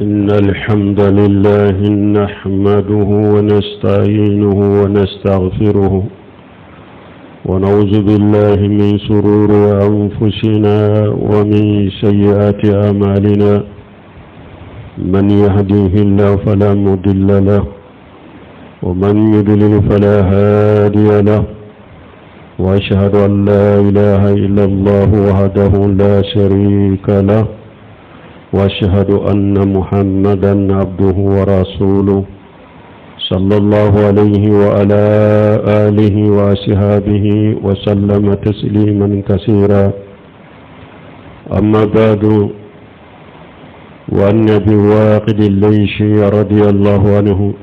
إن الحمد لله نحمده ونستعينه ونستغفره ونعوذ بالله من شرور أنفسنا ومن سيئات أعمالنا من يهديه الله فلا مضل له ومن يضلل فلا هادي له وأشهد أن لا إله إلا الله وحده لا شريك له وأشهد أن محمدا عبده ورسوله صلى الله عليه وعلى آله وأصحابه وسلم تسليما كثيرا أما بعد وعن أبي واقد الليشي رضي الله عنه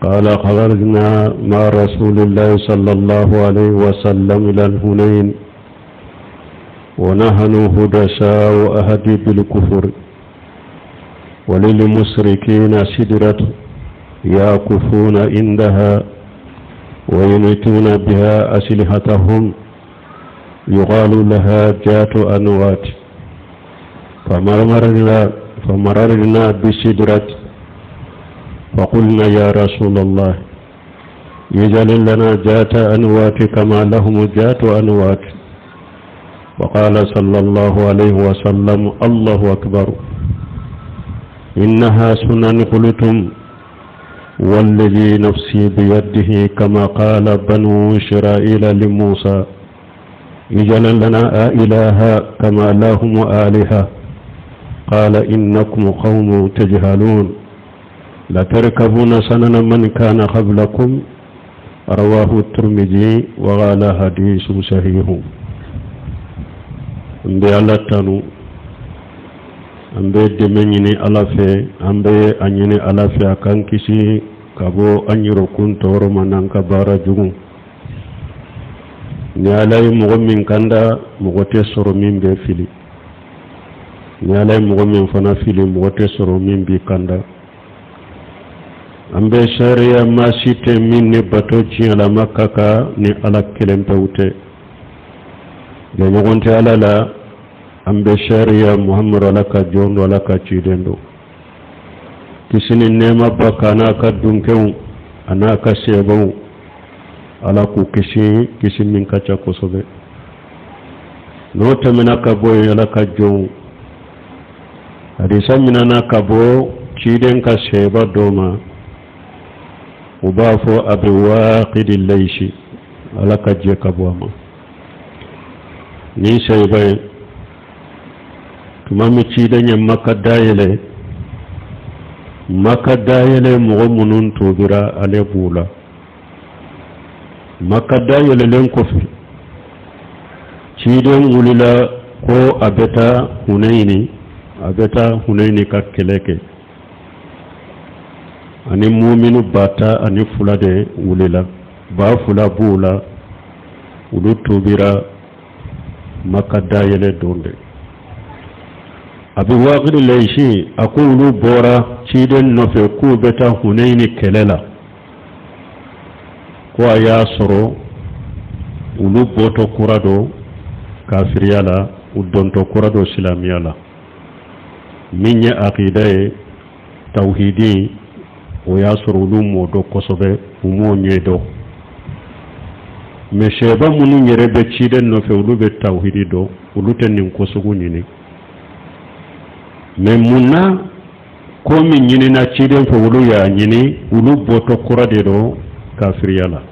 قال خرجنا مع رسول الله صلى الله عليه وسلم إلى الهنين ونحن هدساء أهد بالكفر وللمشركين سدرة يعكفون عندها وينتون بها أسلحتهم يقال لها جات أنوات فمررنا, فمررنا بسدرة فقلنا يا رسول الله يجعل لنا جات أنوات كما لهم جات أنوات وقال صلى الله عليه وسلم الله أكبر إنها سنن قلتم والذي نفسي بيده كما قال بنو إسرائيل لموسى اجعل لنا إلها كما لهم آلهة قال إنكم قوم تجهلون لتركبون سنن من كان قبلكم رواه الترمذي وقال حديث صحيح n bɛ ala tanu an bɛ dɛmɛ ɲini ala fɛ an bɛ a ɲini ala fɛ a k'an kisi ka bɔ an yɛrɛkun tɔɔrɔ ma n'an ka baara jugu ni ala ye mɔgɔ min kanda mɔgɔ tɛ sɔrɔ min bɛ fili ni ala ye mɔgɔ min fana fili mɔgɔ tɛ sɔrɔ min b'i kanda an bɛ seereya maa si tɛ min ni bato tiɲɛlama ka kan ni ala kelen pewu tɛ jɛɲɔgɔn tɛ ala la an bɛ seereya muhamadu ala ka jɔn don ala ka ciden don kisi ni nɛɛma b'a kan n'a ka dunkew a n'a ka sebaw ala k'u kisi kisi min ka ca kosɛbɛ n'o tɛmɛna ka bɔ yen ala ka jɔnw hadisa minɛna ka bɔ ciden ka seba dɔ ma u b'a fɔ abi waaqidi layisi ala ka jɛ ka bɔ a ma nin seba ye tuma min ciden ye maka dayɛlɛ maka dayɛlɛ mɔgɔ minnu tubira ale b'u la maka dayɛlɛlen kɔfɛ ciden wulila ko a bɛ taa hunɛyini a bɛ taa hunɛyini ka kɛlɛ kɛ ani muminu 12 de wulila 2000 b'u la olu tubira maka dayɛlɛ don de abi waaqidi layisi a ko olu bɔra ciden nɔfɛ k'u bɛ taa hunɛyini kɛlɛ la ko a y'a sɔrɔ olu bɔtɔ kura don kafiriya la u dontɔ kura don silamɛya la min ye akida ye tawhidi o y'a sɔrɔ olu m'o dɔn kosɛbɛ u m'o ɲɛdɔn mɛ sɛba minnu yɛrɛ bɛ ciden nɔfɛ olu bɛ tawhidi dɔn olu tɛ nin ko sugu ɲini mɛ mun na ko min ɲinina ciden fɛ olu y'a ɲini olu bɔtɔ kura de don kafiriya la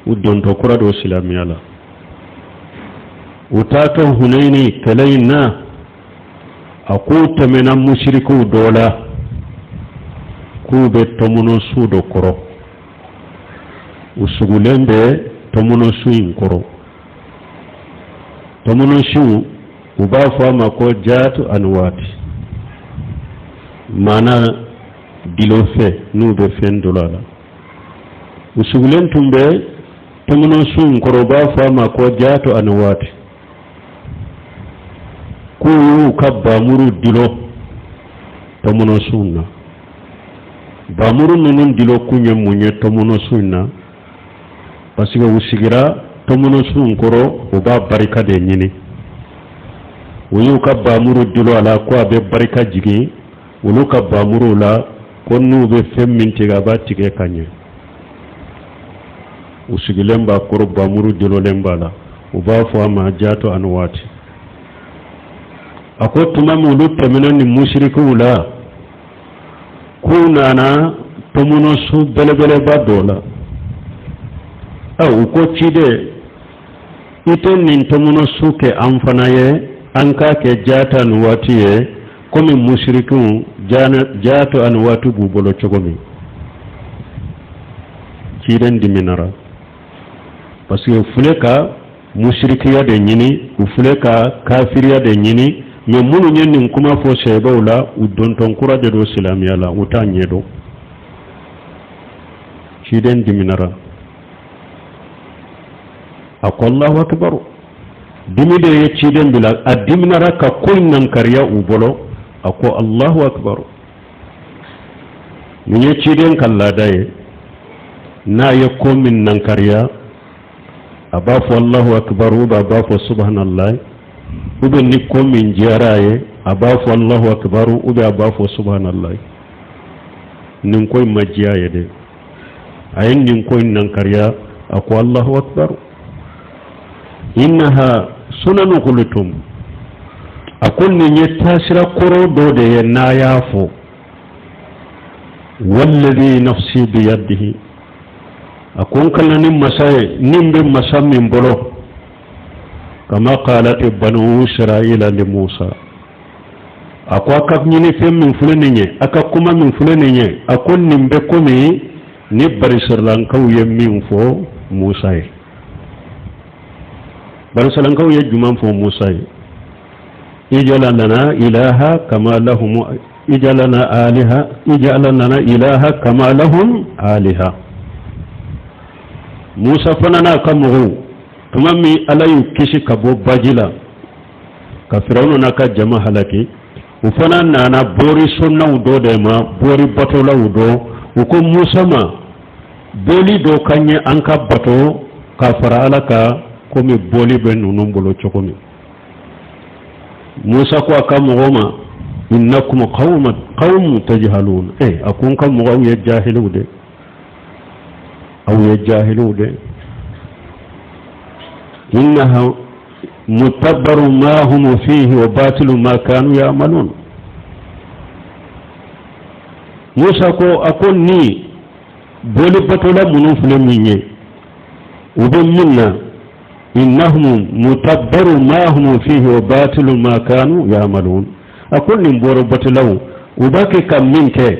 u dontɔ kura don silamɛya la u taatɔ hunɛyini kɛlɛ in na a k'u tɛmɛna musirikiw dɔ la k'u bɛ tɔmɔnɔsu dɔ kɔrɔ u sugulen bɛ tɔmɔnɔsu in kɔrɔ tɔmɔnɔsu u b'a fɔ a ma ko jaatu anwaati maana dilo fɛ n'u bɛ fɛn dolo a la u sugulen tun bɛ tɔmɔnɔsu in kɔrɔ u b'a fɔ a ma ko jaatu anwaati k'u y'u ka bamuru dilo tɔmɔnɔsu na bamuru ninnu dilo kun ye mun ye tɔmɔnɔsu in na parce que u sigira tɔmɔnɔsu in kɔrɔ u b'a barika de ɲini U y'u ka bamuru dulon a la ko a bɛ barika jigin olu ka bamuruw la, ko n'u bɛ fɛn min tigɛ, a b'a tigɛ ka ɲɛ. U sigilen b'a kɔrɔ, bamuru dulonlen b'a la, u b'a fɔ a ma jato anwaati. A ko tuma min olu tɛmɛna ni musirikiw la, k'u nana tɔmɔnɔso belebeleba dɔ la. U ko ciden, i tɛ nin tɔmɔnɔso kɛ an fana ye, an k'a kɛ jata anwaati ye, komi musirikiw jato anwaati b'u bolo cogo min. Ciden diminara parce que u filɛ ka musirikiya de ɲini, u filɛ ka kafiriya de ɲini. Mais minnu ye nin kuma fɔ sahabaw la, u dontɔn kura de don silamɛya la, u t'a ɲɛdɔn. Ciden diminara, a ko Allahu akbar. Dimi de ye ciden bila, a diminara ka ko in nankariya u bolo. A ko Allahu akbar. Nin ye ciden ka laada ye, n'a ye ko min nankariya, a b'a fɔ Allahu akbar, ou a b'a fɔ subhanallah, ou bien ni ko min diyara a ye, a b'a fɔ Allahu akbar, ou bien a b'a fɔ subhanallah. Nin ko in ma diya a ye dɛ, a ye nin ko in nankariya. A ko Allahu akbar, innaha sunanu qultum. A ko nin ye taasira kɔrɔ dɔ de ye n'a y'a fɔ. Walladhi nafsi biyadihi, a ko n kalila ni masa ye, ni n bɛ masa min bolo, kama qalat banu israila li Musa. A ko a ka ɲinifɛn min filɛ nin ye, a ka kuma min filɛ nin ye, a ko nin bɛ komi ni barisiralankaw ye min fɔ Musa ye. Barisiralankaw ye jumɛn fɔ Musa ye? Ijala lana ilaha kama lahum, ijala lana aliha, ijala lana ilaha kama lahum aliha. Musa fana n'a ka mɔgɔw, tuma min Ala y'u kisi ka bɔ baji la ka Firawuna n'a ka jama halaki, u fana nana bori sonnaw dɔ de ma, bori batolaw dɔ. U ko Musa ma, boli dɔ ka ɲɛ an ka bato ka fara Ala kan, komi boli bɛ ninnu bolo cogo min. Musa ko a ka mɔgɔw ma, innakum qawmun tajhalun. A ko n ka mɔgɔw ye jahiliw de, aw ye jahiliw de. Innaha mutabbaru ma hum fihi wa batilu ma kanu ya'malun. Musa ko, a ko ni boli batola minnu filɛ min ye, u bɛ min na, innahum mutabbaru ma hum fihi wa batilu ma kanu ya'malun. A ko nin bori batolaw, u b'a kɛ ka min kɛ,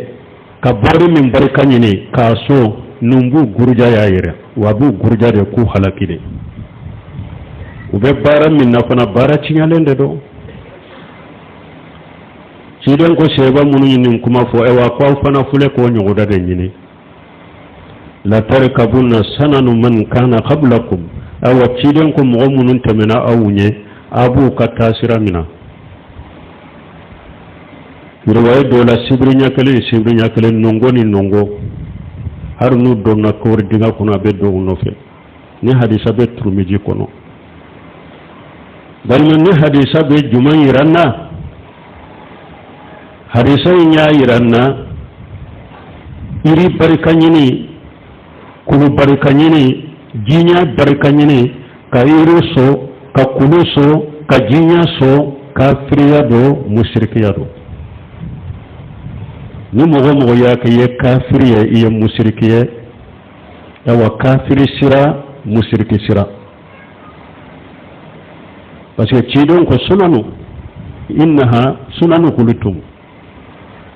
ka bori min barika ɲini k'a so, ninnu b'u guruja y'a yɛrɛ wa b'u guruja de k'u halaki de. U bɛ baara min na fana, baara tiɲɛlen de don. Ciden ko sahaba minnu ye nin kuma fɔ, ayiwa, ko aw fana filɛ k'o ɲɔgɔnda de ɲini. Latarkabunna sananu man kana qablakum. Ayiwa, ciden ko mɔgɔ minnu tɛmɛna aw ɲɛ, a b'u ka taasira minɛ. Riwaya dɔ la, sibiri ɲɛ kelen, sibiri ɲɛ kelen, nɔngɔ ni nɔngɔ, hali n'u donna kɔɔri dingɛ kɔnɔ, a bɛ don u nɔfɛ. Ni hadisa bɛ Turumiji kɔnɔ. Balima, ni hadisa bɛ jumɛn yira n na? Hadisa in y'a yira n na, iri barika ɲini, kulu barika ɲini, jiɲɛ barika ɲini, ka yiri so, ka kulu so, ka jiɲɛ so, kafiriya don, musirikiya don. Ni mɔgɔ mɔgɔ y'a kɛ, i ye kafiri ye, i ye musiriki ye. Awa, kafiri sira, musiriki sira, parce que ciden ko sunanu, innaha sunanu kulutum.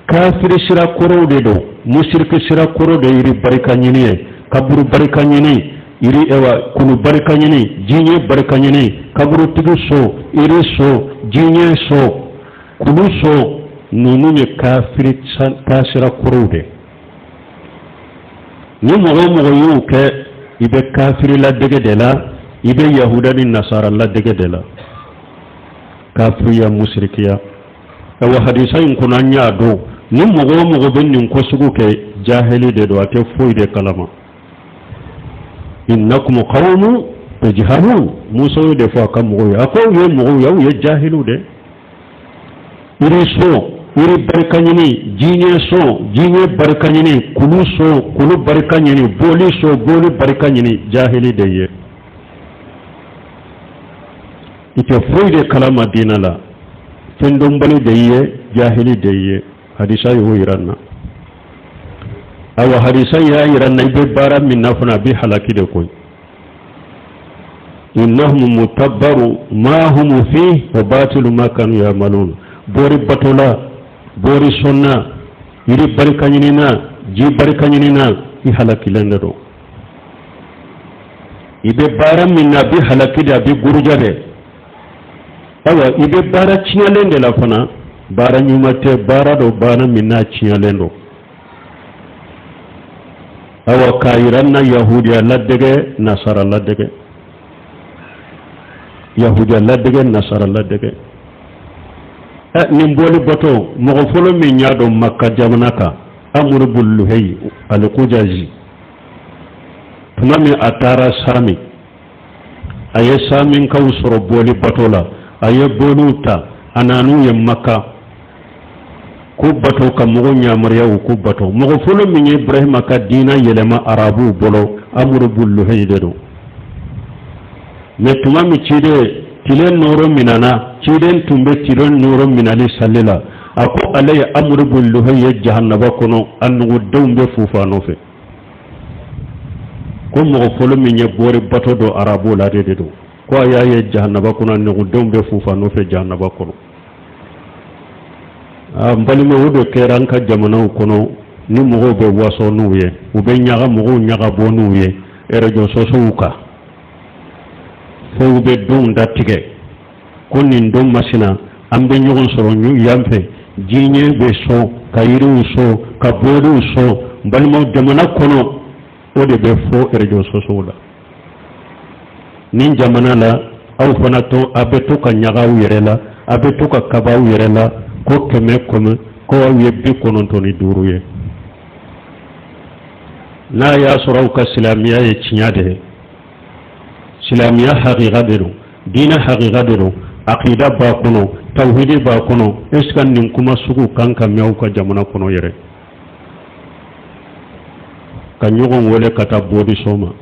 Kafiri sira kɔrɔw de don, musiriki sira kɔrɔ de, yiri barika ɲini ye, kaburu barika ɲini, yiri, ewa, kulu barika ɲini, jiɲɛ barika ɲini, kaburutigi so, yiri so, jiɲɛ so, kulu so, ninnu ye kafiri taasira kɔrɔw de. Ni mɔgɔ o mɔgɔ y'o kɛ, i bɛ kafiri ladege de la, i bɛ yahuda ni nasara ladege de la, kafiriya, musirikiya. Awa, hadisa in kɔnɔ, an y'a dɔn ni mɔgɔ o mɔgɔ bɛ nin ko sugu kɛ, jahili de don, a tɛ foyi de kalama. Innakum qawmun tajhalun. Musa y'o de fɔ a ka mɔgɔw ye. A ko aw ye mɔgɔw ye, aw ye jahiliw de. Yiri sɔn, yiri barika ɲini, jinɛ sɔn, jinɛ barika ɲini, kulu sɔn, kulu barika ɲini, boli sɔn, boli barika ɲini, jahili de ye. I tɛ foyi de kalama diinɛ la, fɛn dɔnbali de ye, jahili de ye. Hadisa y'o yira n na. Awa, hadisa y'a yira n na, i bɛ baara min na fana, a bɛ halaki de koyi. Innahum mutabbaru ma hum fi wa batilu ma kanu yamalun. Bori batola, bori sɔnna, yiri barika ɲinina, ji barika ɲinina, i halakilen de don. I bɛ baara min na, a bɛ halaki de, a bɛ guruja de. Awa, i bɛ baara tiɲɛlen de la fana, baara ɲuman tɛ, baara dɔ baara min n'a tiɲɛlen don. Awa, k'a yira n na, yahudiya ladege, nasara ladege, yahudiya ladege, nasara ladege. Ɛ, nin boli bato, mɔgɔ fɔlɔ min y'a dɔn Maka jamana kan, Amuru bun Luhayi Alikujazi. Tuma min a taara Sami, a ye Saminkaw sɔrɔ boli bato la. A ye boliw ta, a nan'u ye Maka k'u bato, ka mɔgɔw yamaruya u k'u bato. Mɔgɔ fɔlɔ min ye Ibrahima ka diinɛ yɛlɛma arabuw bolo, Amuru bun Luhayi de don. Mais tuma min ciden tile nɔɔrɔ minana, ciden tun bɛ tile nɔɔrɔ minali sali la, a ko ale ye Amuru bun Luhayi ye jahanaba kɔnɔ, a nugudenw bɛ fufa nɔfɛ, ko mɔgɔ fɔlɔ min ye bori bato don arabuw la de don, ko a y'a ye jahanaba kɔnɔ, a nugudenw bɛ fufa nɔfɛ jahanaba kɔnɔ. N balimaw, o de kɛra an ka jamanaw kɔnɔ ni mɔgɔw bɛ waso n'u ye, u bɛ ɲaga mɔgɔw ɲaga bɔ n'u ye réseaux sociaux kan, fo u bɛ donw datigɛ ko nin don masina an bɛ ɲɔgɔn sɔrɔ yan fɛ, diɲɛ bɛ sɔn ka yiriw sɔn, ka boriw sɔn. N balimaw, jamana kɔnɔ, o de bɛ fɔ réseaux sociaux la. Nin jamana la, aw fana to a bɛ to ka ɲaga aw yɛrɛ la, a bɛ to ka kaba aw yɛrɛ la ko kɛmɛ kɛmɛ ko aw ye 95 ye. N'a y'a sɔrɔ aw ka silamɛya ye tiɲɛ de ye, silamɛya hakika de don, diinɛ hakika de don, akida b'a kɔnɔ, tawhidi b'a kɔnɔ, est ce que nin kuma sugu kan ka mɛn aw ka jamana kɔnɔ yɛrɛ, ka ɲɔgɔn wele ka taa bori sɔn ma,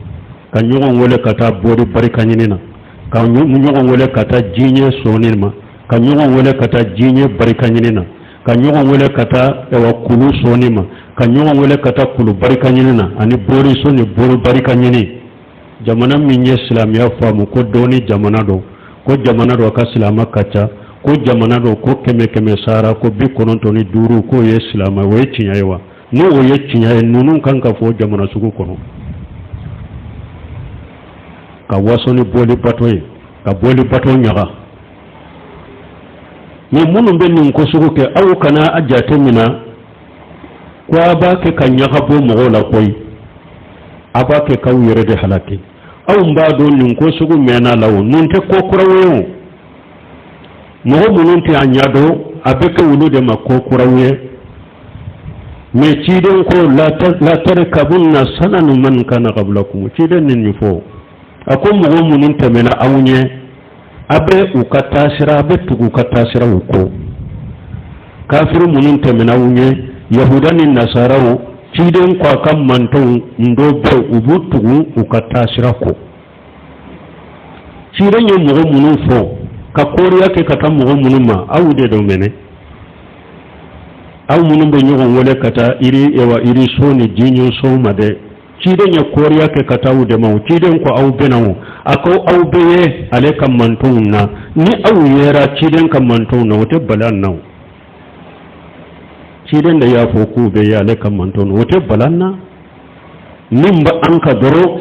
ka ɲɔgɔn wele ka taa bori barika ɲini na, ka ɲɔgɔn wele ka taa diɲɛ sɔnni ma, ka ɲɔgɔn wele ka taa diɲɛ barika ɲini na, ka ɲɔgɔn wele ka taa ɛwà kulu sɔnni ma, ka ɲɔgɔn wele ka taa kulu barika ɲini na, ani bori sɔn ni bori barika ɲini? Jamana min ye silamɛya faamu ko dɔɔni jamana don, ko jamana don a ka silamɛ ka ca, ko jamana don ko kɛmɛ kɛmɛ sara ko 95 k'o ye silamɛ, o ye tiɲɛ ye wa? N'o o ye tiɲɛ ye, ninnu kan ka fɔ jamana sugu kɔnɔ ka waso ni boli bato ye, ka boli bato ɲaga. Ni minnu bɛ nin ko sugu kɛ, aw kana a jate minɛ ko a b'a kɛ ka ɲaga bɔ mɔgɔw la koyi, a b'a kɛ k'aw yɛrɛ de halaki. Aw b'a dɔn nin ko sugu mɛnna la o, nin tɛ ko kuraw ye o. Mɔgɔ minnu tɛ a ɲɛdɔn, a bɛ kɛ olu de ma ko kuraw ye. Mais ciden ko la tarkabunna sananu man kana qablakum. Ciden nin fɔ, a ko mɔgɔ minnu tɛmɛna aw ɲɛ, a bɛ u ka taasira, a bɛ tugu u ka taasiraw kɔ. Kafiri minnu tɛmɛna aw ɲɛ, yahuda ni nasaraw, ciden ko a ka mantɔnw dɔw bɛ, u b'u tugu u ka taasira kɔ. Ciden ye mɔgɔ minnu fɔ ka koriya kɛ ka taa mɔgɔ minnu ma, aw de don mɛnɛ, aw minnu bɛ ɲɔgɔn wele ka taa iri ewa iriso ni jiɲɔso ma dɛ. Ciden ye koriya kɛ ka taa aw de ma o. Ciden ko aw bɛna o, a ko aw bɛ ye ale ka mantɔnw na. Ni aw yera ciden ka mantɔnw na, o tɛ bala na o. Ciden de y'a fɔ k'u bɛ ye ale ka mantɔnw na, o tɛ bala na. Min bɛ an ka dɔrɔn,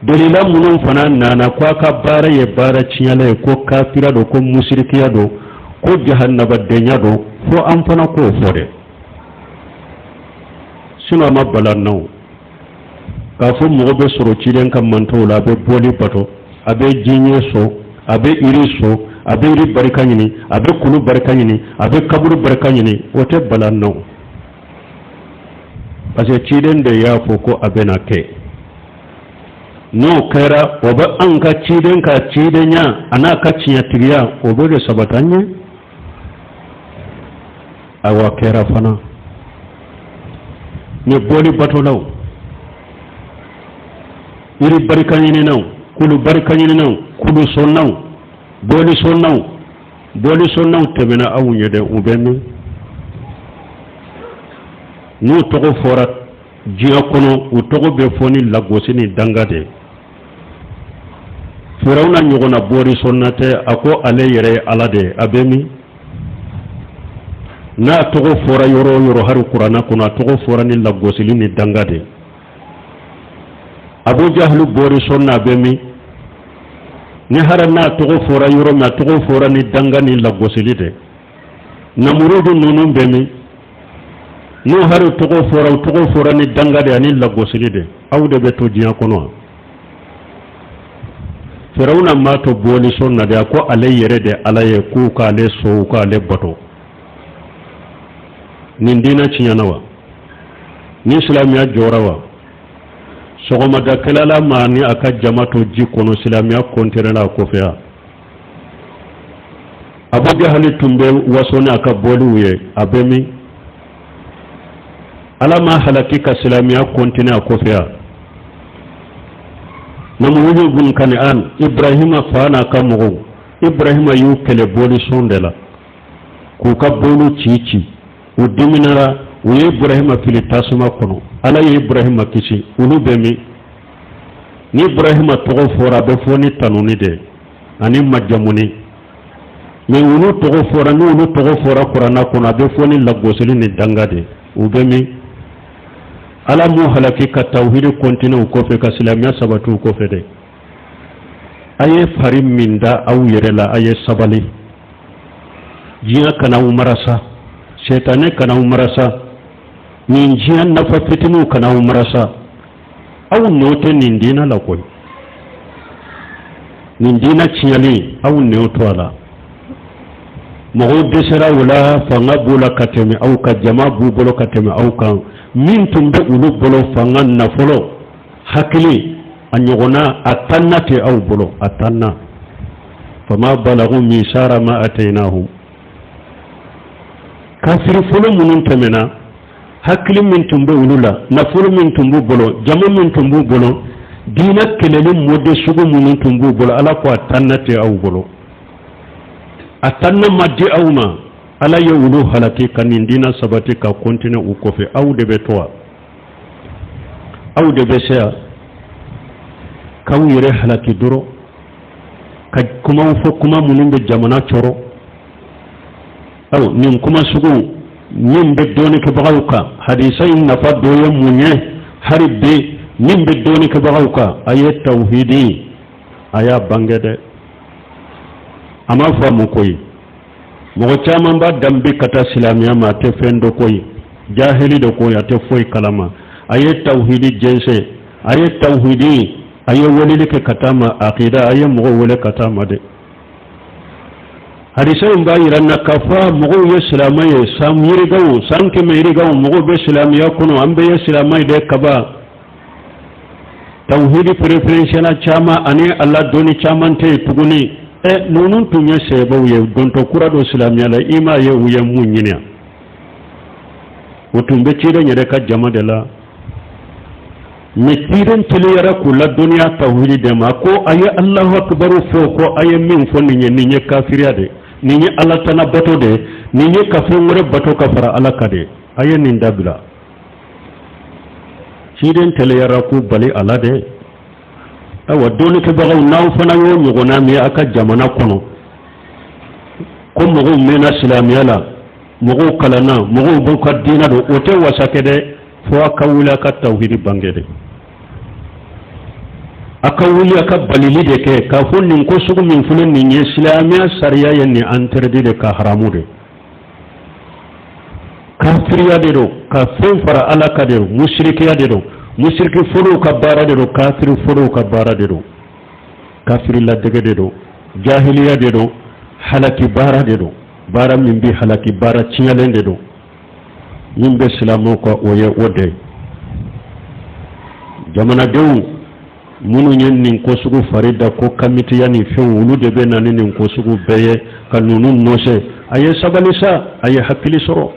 dalila minnu fana nana ko a ka baara ye baara tiɲɛla ye, ko kafira don, ko musirikiya don, ko jahannabadenya don, fo an fana k'o fɔ dɛ. Sinon a ma bala na o, k'a fɔ mɔgɔ bɛ sɔrɔ ciden ka mantɔw la, a bɛ bɔli bato, a bɛ jiɲɛ sɔn, a bɛ iri sɔn, a bɛ iri barika ɲini, a bɛ kulu barika ɲini, a bɛ kaburu barika ɲini, o tɛ bala na o. Parce que ciden de y'a fɔ ko a bɛna kɛ. N'o kɛra, o bɛ an ka ciden ka cidenya a n'a ka tiɲɛtigiya, o bɛ de sabati an ye. Awa kɛra fana ni bɔli batolaw, yiri barika ɲininaw, kulu barika ɲininaw, kulu sɔnnaw, bɔli sɔnnaw, bɔli sɔnnaw tɛmɛna aw ɲɛ dɛ. U bɛ min n'u tɔgɔ fɔra diɲɛ kɔnɔ, u tɔgɔ bɛ fɔ ni lagosi ni danga de ye. Firawuna ɲɔgɔnna bɔli sɔnna tɛ. A ko ale yɛrɛ ye Ala de ye. A bɛ min n'a tɔgɔ fɔra yɔrɔ o yɔrɔ, hali Kuranna kɔnɔ, a tɔgɔ fɔra ni lagosili ni danga de ye. Abu Jahlu bɔli sɔnna, a bɛ min ni hali n'a tɔgɔ fɔra yɔrɔ min, a tɔgɔ fɔra ni danga ni lagosili de. Namurudu ninnu bɛ min n'u hali tɔgɔ fɔra, u tɔgɔ fɔra ni danga de ani lagosili de. Aw de bɛ to diɲɛ kɔnɔ wa? Firawuna m'a to bɔli sɔn na de, a ko ale yɛrɛ de Ala ye, k'u k'ale sɔn, u k'ale bato. Nin diinɛ tiɲɛna wa? Ni silamɛya jɔra wa? Sɔgɔmada kɛlɛla maa ni a ka jama to ji kɔnɔ, silamɛya kɔntinɛla a kɔfɛ yan. Abu Jahali tun bɛ waso ni a ka bɔliw ye, a bɛ min? Ala m'a halaki ka silamɛya kɔntine a kɔfɛ yan. Namurudu bun Kani'an, Ibrahima fa n'a ka mɔgɔw, Ibrahima y'u kɛlɛ bɔli sɔn de la k'u ka bɔliw ci ci. U diminara, u ye Ibrahima fili tasuma kɔnɔ. Ala ye Ibrahima kisi. Olu bɛ min? Ni Ibrahima tɔgɔ fɔra, a bɛ fɔ ni tanuni de ye ani majamuni. Mais olu tɔgɔ fɔra, ni olu tɔgɔ fɔra Kuranna kɔnɔ, a bɛ fɔ ni lagosili ni danga de. U bɛ min? Ala m'u halaki ka tawhidi kɔntine u kɔfɛ, ka silamɛya sabati u kɔfɛ dɛ. A ye fari min da aw yɛrɛ la, a ye sabali. Diɲɛ kana aw mara sa, sɛtanɛ kana aw mara sa, nin diɲɛ nafa fitiniw kana aw mara sa. Aw nɔ tɛ nin diinɛ la koyi. Nin diinɛ tiɲɛli, aw nɔ to a la. Mɔgɔw dɛsɛra o la, fanga b'u la ka tɛmɛ aw kan, jama b'u bolo ka tɛmɛ aw kan. Min tun bɛ olu bolo, fanga, nafolo, hakili, a ɲɔgɔnna a tanna tɛ aw bolo, a tanna. Fama balagu misara ma atainahum. Kafiri fɔlɔ minnu tɛmɛna, hakili min tun bɛ olu la, nafolo min tun b'u bolo, jama min tun b'u bolo, diinɛ kɛlɛli mode sugu minnu tun b'u bolo, Ala ko a tanna tɛ aw bolo, a tanna ma di aw ma. Ala ye olu halaki ka nin diinɛ sabati ka kɔntine u kɔfɛ. Aw de bɛ to wa? Aw de bɛ se yan k'aw yɛrɛ halaki dɔrɔn, ka kumaw fɔ, kuma minnu bɛ jamana cɔrɔ. Aw nin kuma sugu min bɛ dɔɔnikɛbagaw kan, hadisa in nafa dɔ ye mun ye? Hali bi min bɛ dɔɔnikɛbagaw kan, a ye tawhidi, a y'a bange dɛ. A m'a faamu koyi. Mɔgɔ caman b'a danbe ka taa silamɛya ma, a tɛ fɛn dɔn koyi, jahili de koyi, a tɛ foyi kalama. A ye tawhidi jɛnsɛn, a ye tawhidi, a ye weleli kɛ ka taa ma, akida, a ye mɔgɔw wele ka taa ma dɛ. Hadisa in b'a yira na k'a fɔ mɔgɔw ye silamɛ ye san yirikaw, san 100 yirikaw, mɔgɔw bɛ silamɛya kɔnɔ. An bɛɛ ye silamɛ ye dɛ kaban. Tawhidi préférenciala caman ani a la dɔnni caman tɛ yen tuguni. Ɛ, ninnu tun ye sɛbɛw ye, dontɔ kura don silamɛya la. I m'a ye u ye mun ɲini yan? O tun bɛ ciden yɛrɛ ka jama de la. Mais ciden teliyara k'u ladɔnniya tawhidi de ma, ko a ye Alahu akibaru fɔ, ko a ye min fɔ nin ye, nin ye kafiriya de, nin ye Ala tana bato de, nin ye ka fɛn wɛrɛ bato ka fara Ala kan de, a ye nin dabila. Ciden teliyara k'u bali a la dɛ. Ayiwa, dɔnnikɛbagaw, n'aw fana y'o ɲɔgɔnna min aw ka jamana kɔnɔ, ko mɔgɔw mɛnna silamɛya la, mɔgɔw kalanna, mɔgɔw b'u ka diinɛ dɔn, o tɛ wasa kɛ dɛ, fo a ka wuli a ka tawhidi bange dɛ. A ka wuli a ka balili de kɛ k'a fɔ nin ko sugu min filɛ nin ye, silamɛya sariya ye nin interdit de, ka haramu de, kafiriya de don, ka fɛn fara Ala kan de don, musirikiya de don, musiriki fɔlɔw ka baara de don, kafiri fɔlɔw ka baara de don, kafiri ladege de don, jahiliya de don, halaki baara de don, baara min bɛ halaki, baara tiɲɛlen de don. Min bɛ silamɛw kan, o ye o de ye. Jamanadenw minnu ye nin ko sugu fari da, ko kamitiya ni fɛnw, olu de bɛ na ni nin ko sugu bɛɛ ye ka ninnu nɔsɛ. A ye sabali sa, a ye hakili sɔrɔ.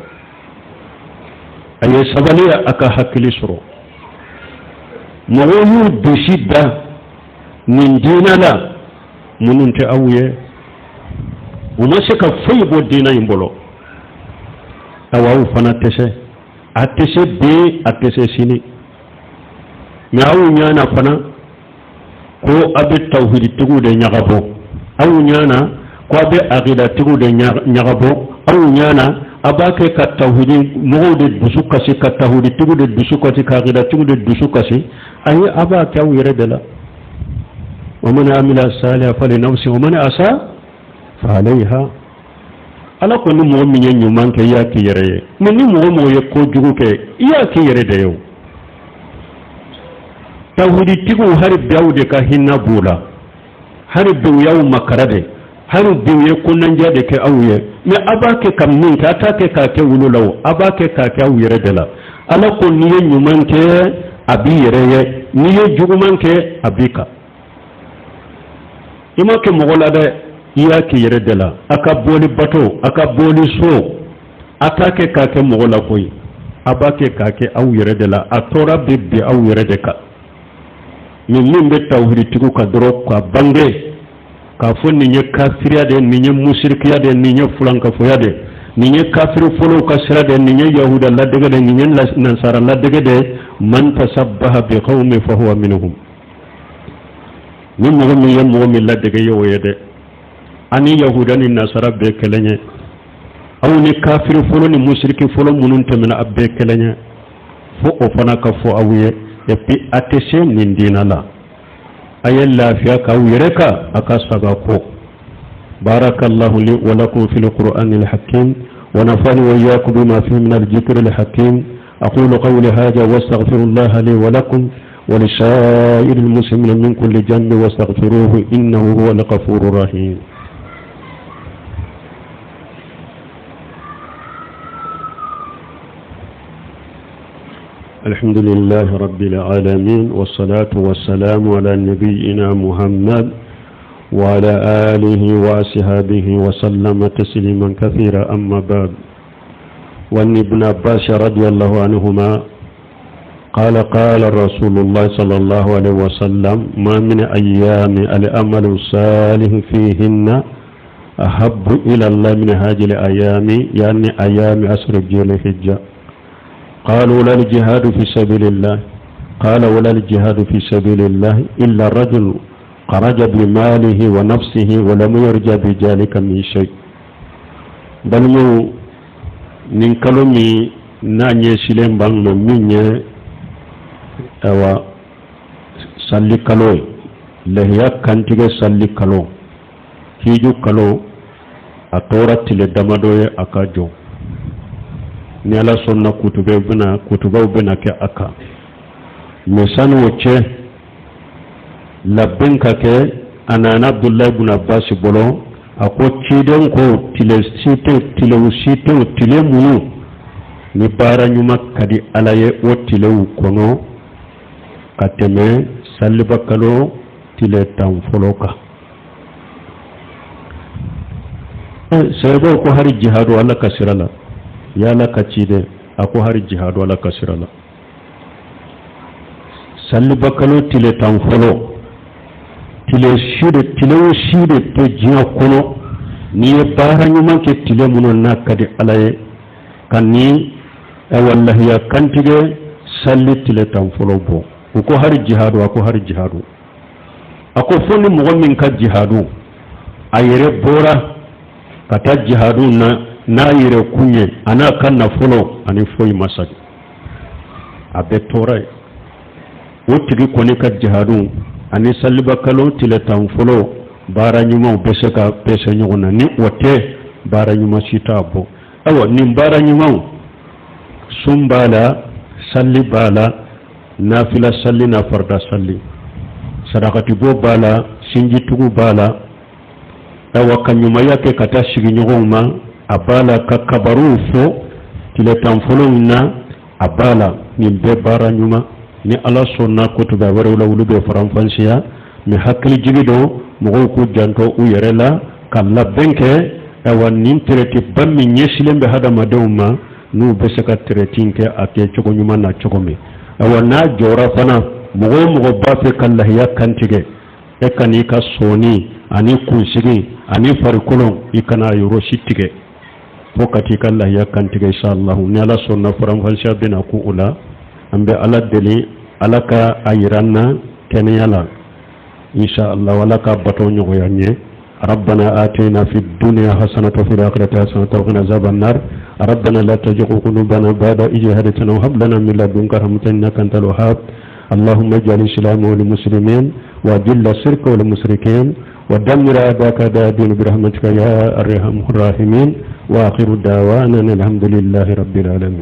A ye sabali, a ka hakili sɔrɔ. Mɔgɔw y'u dusu da nin diinɛ la minnu tɛ aw ye, u ma se ka foyi bɔ diinɛ in bolo. Awa, aw fana tɛ se, a tɛ se bi, a tɛ se sini. Mɛ aw ɲana fana ko a bɛ tawhiditigiw de ɲagabɔ, aw ɲana ko a bɛ akidatigiw de ɲagabɔ, aw ɲana a b'a kɛ ka tawhidi mɔgɔw de dusu kasi, ka tawhiditigiw de dusu kasi, ka akidatigiw de dusu kasi. Ayi, a b'a kɛ aw yɛrɛ de la. Wa man amila salihan fali nafsi wa man asa fa alayha. Ala ko ni mɔgɔ min ye ɲuman kɛ, i y'a k'i yɛrɛ ye, mɛ ni mɔgɔ mɔgɔ ye kojugu kɛ, i y'a k'i yɛrɛ de ye. O tawhiditigiw, hali bi aw de ka hinɛ b'u la, hali bi u y'aw makara de, hali bi u ye kunnandiya de kɛ aw ye. Mɛ a b'a kɛ ka min kɛ, a t'a kɛ k'a kɛ wolo la, o a b'a kɛ k'a kɛ aw yɛrɛ de la. Ala ko n'i ye ɲuman kɛ, a b'i yɛrɛ ye, n'i ye juguman kɛ, a b'i kan. I ma kɛ mɔgɔ la dɛ, i y'a k'i yɛrɛ de la. A ka boli bato, a ka boli so, a t'a kɛ k'a kɛ mɔgɔ la koyi, a b'a kɛ k'a kɛ aw yɛrɛ de la. A tɔɔrɔ bɛ bin aw yɛrɛ de kan. Mɛ min bɛ tawhiditigiw kan dɔrɔn ka bange k'a fɔ nin ye kafiriya de, nin ye musirikiya de, nin ye fulankafoya de, nin ye kafiri fɔlɔw ka sira de, nin ye yahuda ladege de, nin ye nansara ladege de, man tasabbaha bi qawmi fa huwa minhum. Ni mɔgɔ min ye mɔgɔ min ladege ye, o ye dɛ. Ani yahuda ni nasara bɛɛ kelen ye, aw ni kafiri fɔlɔ ni musiriki fɔlɔ minnu tɛmɛna, a bɛɛ kelen ye. Fo o fana ka fɔ aw ye. Et puis a tɛ se nin diinɛ la. A ye lafiya k'aw yɛrɛ kan, a ka saga ko. Barakallahu li wa lakum fil qur'anil hakim wa nafani wa iyyakum bima fihi min al-dhikri al-hakim. أقول قولي هذا واستغفر الله لي ولكم ولسائر المسلمين من كل ذنب واستغفروه إنه هو الغفور الرحيم. الحمد لله رب العالمين، والصلاة والسلام على نبينا محمد وعلى آله وأصحابه وسلم تسليما كثيرا. أما بعد، وعن ابن عباس رضي الله عنهما قال: قال رسول الله صلى الله عليه وسلم: ما من أيام العمل الصالح فيهن أحب إلى الله من هذه الأيام، يعني أيام عشر ذي الحجة. قالوا: ولا الجهاد في سبيل الله؟ قال: ولا الجهاد في سبيل الله إلا الرجل خرج بماله ونفسه ولم يرجع بذلك من شيء. Balimaw, nin kalo min n'a ɲɛsilen b'an ma, min ye awa salli kalo ye, lahiya kantigɛ salli kalo, hiju kalo, a tora tile damadɔ ye a ka jɔ. Ni Ala sɔnna, kutubaw bɛna kutubaw bɛna kɛ a kan. Mɛ sani o cɛ, labɛn ka kɛ. A nana Abudulayi ibn Abbas bolo, a ko ciden ko tile si tɛ, tilew si tɛ, tile minnu ni baara ɲuman ka di Ala ye o tilew kɔnɔ ka tɛmɛ saliba kalo tile 10 fɔlɔ kan. Sahabaw ko: hari jihadu Ala ka sira la, ya Ala ka ciden? A ko: hari jihadu Ala ka sira la. Saliba kalo tile 10 fɔlɔ, tile si de, tilew si de tɛ diɲɛ kɔnɔ n'i ye baara ɲuman kɛ tile minnu n'a ka di Ala ye ka ni walahiya kantigɛ sali tile 10 fɔlɔ bɔ. U ko: hari jihadu? A ko: hari jihadu. A ko fo ni mɔgɔ min ka jihadu, a yɛrɛ bɔra ka taa jihadu na n'a yɛrɛ kun ye, a n'a ka nafolo, ani foyi ma sagi, a bɛ tɔɔrɔ ye, o tigi kɔni ka jihadu ani saliba kalo tile 10 fɔlɔ baara ɲumanw bɛ se ka pɛsɛ ɲɔgɔn na. Ni o tɛ, baara ɲuman si t'a bɔ. Ayiwa, nin baara ɲumanw, sun b'a la, sali b'a la, nafila sali n'a farida sali, sarakatibɔ b'a la, sinjitugu b'a la, ayiwa, ka ɲumanya kɛ ka taa sigiɲɔgɔnw ma, a b'a la, ka kabaruw fɔ tile 10 fɔlɔw na, a b'a la. Nin bɛɛ baara ɲuman. Ni Ala sɔnna, kutuba wɛrɛw la, olu bɛ faranfasiya. Mɛ hakili jigi don, mɔgɔw k'u janto u yɛrɛ la ka labɛn kɛ. Ayiwa, nin traité ba min ɲɛsilen bɛ hadamadenw ma. N'u bɛ se ka traite kɛ a kɛ cogo ɲuman na cogo min. Ayiwa, n'a jɔra fana, mɔgɔ o mɔgɔ b'a fɛ ka lahiya kantigɛ, e kan'i ka sɔni ani kunsigi ani farikolo, i kana yɔrɔ si tigɛ fo ka t'i ka lahiya kantigɛ. Inshallah, ni Ala sɔnna, faranfasiya bɛna ku o la. An bɛ Ala deli, Ala ka a yira an na kɛnɛya la. Inshallah, Ala ka bato ɲɔgɔnya ɲɛ. ربنا آتنا في الدنيا حسنة وفي الآخرة حسنة وقنا عذاب النار. ربنا لا تزغ قلوبنا بعد إذ هديتنا وهب لنا من لدنك رحمة إنك أنت الوهاب. اللهم اجعل الإسلام والمسلمين، وأذل الشرك والمشركين، ودمر أعداءك أعداء الدين برحمتك يا أرحم الراحمين. وآخر دعوانا الحمد لله رب العالمين.